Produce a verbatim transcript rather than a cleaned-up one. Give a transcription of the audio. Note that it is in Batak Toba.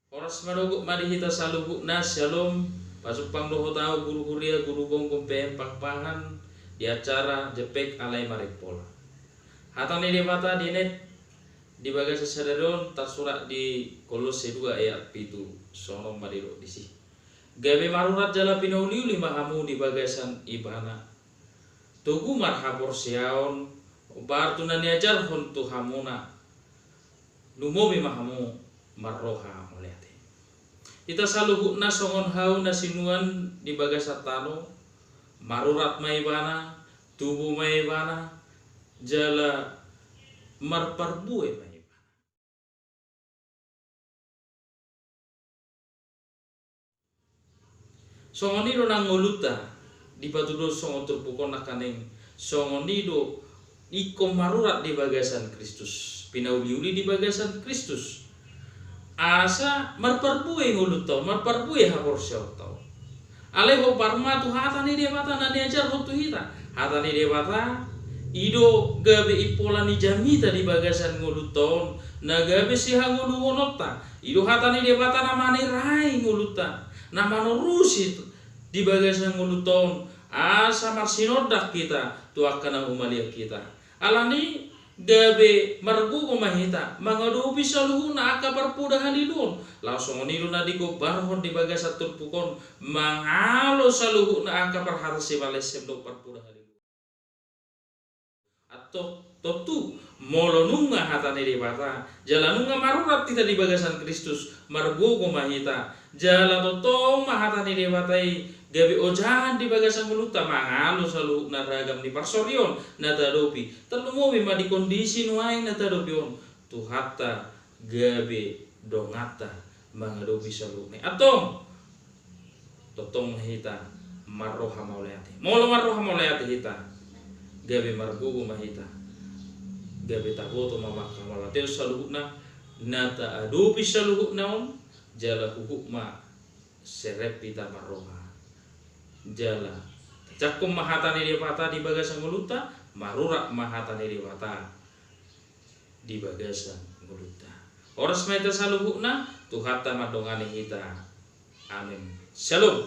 Horas ma dohot ma di hita saluhutna, syalom. Pasumpang dohot au guru huria, guru gomgom P M Pakpahan di acara Jempek Alai Marimpola. Hata ni Debata dienet di bagasan sadari on tarsurat di Kolosse dua ayat pitu, songon on ma didok disi: Gabe marurat jala pinauliuli ma hamu di bagasan Ibana, togu marhaporseaon, hombar tu na niajarhon tu hamuna, lumobi ma hamu marroha mauliate. Hita saluhutna songon hau na sinuan di bagasan tano, marurat ma Ibana, tubu ma Ibana, jala marparbue ma Ibana. Songon i do nang ngolunta, dipatuduhon songon turpuk on nangkaning, songon i do ingkon marurat di bagasan Kristus, pinauliuli di bagasan Kristus, asa marparbue ngolunta on, marparbue haporseaonta on. Alai hombar ma tu hata ni Debata na niajarhon tu hita. Hata ni Debata i do gabe impola ni jamita di bagasan ngolunta on, na gabe sihangoluhononta. I do hata ni Debata na manerai ngolunta, na manorusi di bagasan ngolunta on, asa marsinondak hita tu angka na humaliang hita. Alani gabe margogo ma hita mangadopi saluhutna angka parpoda haliluon. Laos songon i do na digombarhon di bagasan turpuk on, mangalo saluhutna angka parhata simalessem dohot parpoda haliluon. Antong, tontu, molo nunga hata ni Debata, jala nunga marurat hita di bagasan Kristus, margogo ma hita, jala tongtong ma hata ni Debata i gabe ojahan di bagasan ngolunta, mangalo saluhutna ragam ni parsorion na taadopi, tarlumobi ma di kondisi nuaeng na taadopi on, Tuhanta gabe donganta mangadopi saluhutna i. Antong, tongtong ma hita marroha mauliate. Molo marroha mauliate hita, gabe margogo ma hita, gabe taboto ma angka hamauliateon saluhutna na taadopi saluhutna on, jala huhut ma serep hita marroha. Jala tajangkon ma hata ni Debata di bagasan ngolunta, marurat ma hata ni Debata di bagasan ngolunta. Horas ma hita saluhutna, Tuhanta mandongani hita. Amen. Syalom.